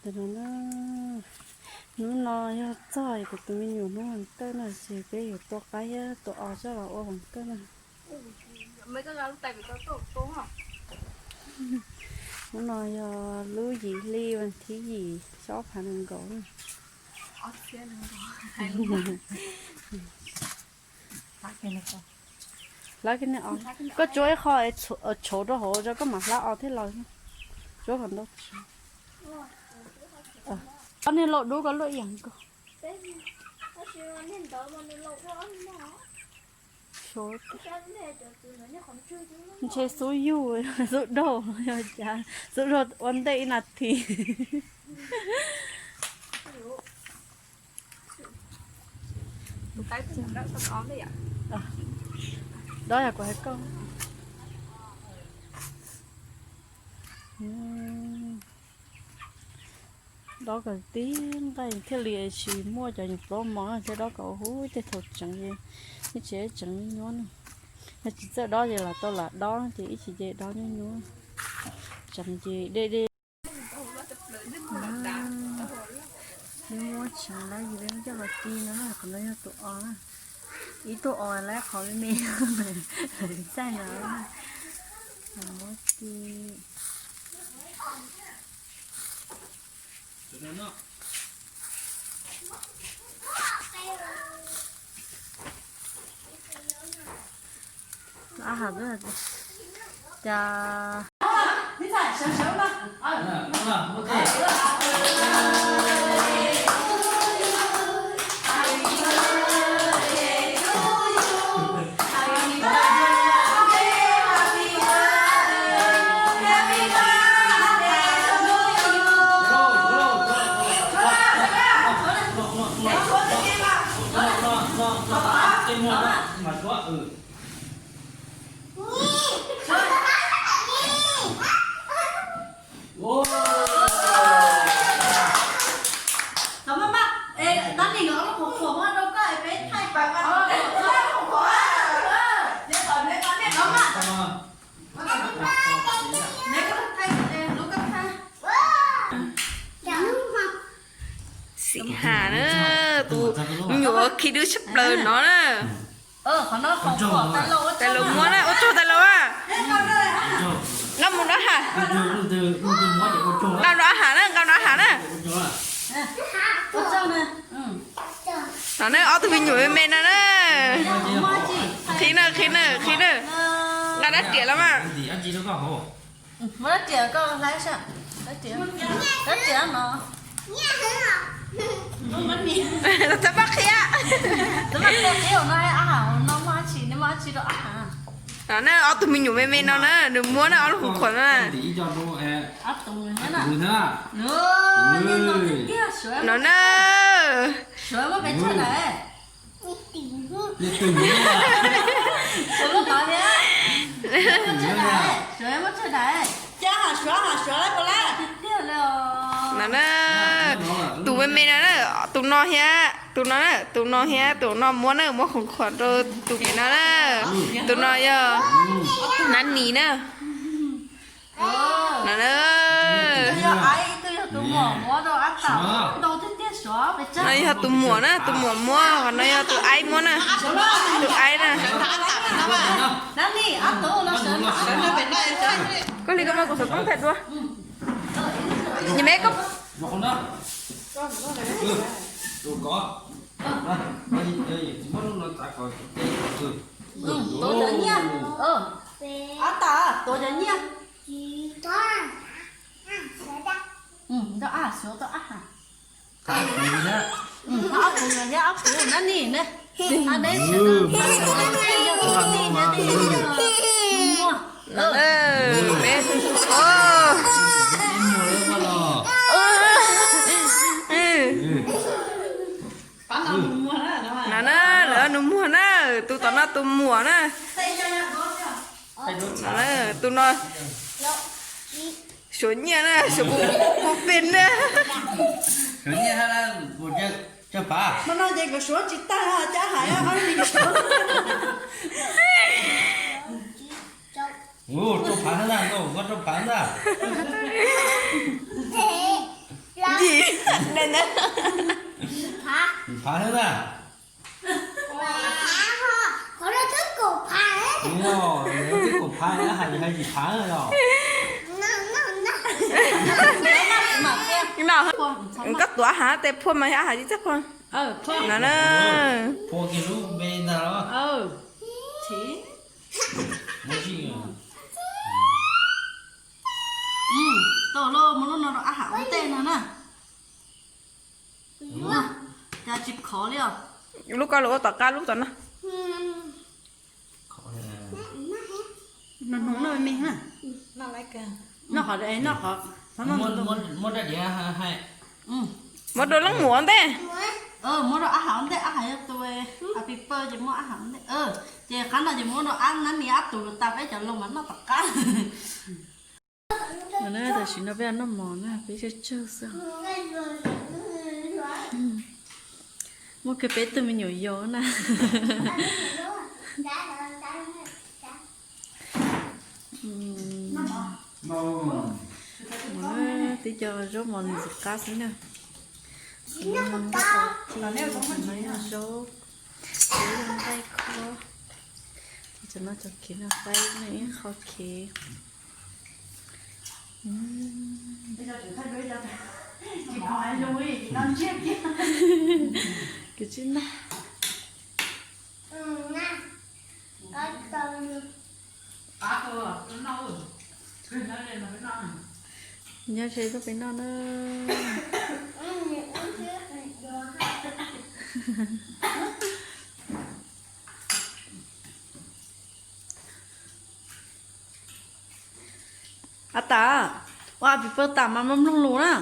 Tam no na, hnub no yog txog kuv tus me nyuam hnub vas thawj no ces peb yuav tua qaib thiab tua os coj los ua vas thawj na. Hnub no yog lub yim hli vas thib yim xyoo ob phav nees nkaum. Hlab kiag os, koj tsuab ib qho tshauv rau hauv tso koj mam hlab os thiaj los. Tsuab kom ntau. Ob niag lauj dub koj luaj ib yam nkaus. Ntshe xub yug, xub daug, yog cas xub daug ua ntej ib nas this. Dob yog kuv hais koj. Dob kom tib nqaij thiaj li tsis muaj cov nyuag plaub mov thiab, dob kom huv tej thaum tseev ces ib tsis tseev nyuab na. Yog tsis txawj dob ces lam tau lam dob ces ib tsis ces dob nyuab nyuab. Tseev ces dej dej. Peb muab tseev lawm ces peb coj los ci no na, qhov no yog tus os na. Ib tug os lawm qhov me me txaij no na. Muab ci. Cas Xim Has na, tus me nyuam khi dub tshaj plaws no na. Tais laus muab na, ua tsaug tais laus a. Nqa mus noj has. Nqa noj has na, nqa noj has na. No ne ob tug me nyuam me me no na. Qhib na, qhib na, qhib na. Nqa rab riam los mas. Txhob pab qhia. No na ob tug me nyuam me me no na, nws muab na ob lub khuam khuam na. No na. No na, tus me me no na, tus no thiab tus no na, tus no thiab tus no muab na, muab khuam khuam rau tus me no na. Tus no yog Nab Nis na. No na. No yog tus muam na, tus muam muab, qhov no yog tus aib muab na. Tus aib na. Koj li koj mas kuv xov tooj thaij dua. Nim me koj. Tuav cov nyiaj. Ab tas, tuav cov nyiaj. Tau ab, xyov tau ab has. Ob kuv thiab ob kuv na ni ne. No na, lawv nus muag na, tus tom no tus muam na. Tus no suav nyiaj na, suav puv pes na. Phav thiab na. Qhov no twb kaum phav, twb kaum phav, hais hais yim phav yom. Koj tuav hav tes phua mas yog hav ib txoj phua. No na. Phua kiag lub npe ntag los. Tau lauj, muab lub no rau ab ham ua ntej no na. Cas tsis khov li os. Lub koj los ua tom qab lub tom no. Noj hnoos noj me me na. Noj qhov, noj qhov. Muab rau leej muam ua ntej. Muab rau ab ham ua ntej, ab ham yog tus a pis pawg ces muab ab ham ua ntej. Ces qhov no ces muab rau ab nab ni ab tug tas peb cov lus mas noj tom qab. Tam sim no peb noj mov na, peb tsawg tsawg xwb. Muaj kiag peb tug me nyuam yaus na. Tib co zaub mov ntxim qab xwb na. Zaub, ib yog nqaij khuab, cov no cov kev no faib ib qho kev. Kwv tsis noj. Nyob ze tuaj peb noj na. A tas, ua pis pawg tas mas mloog lus na.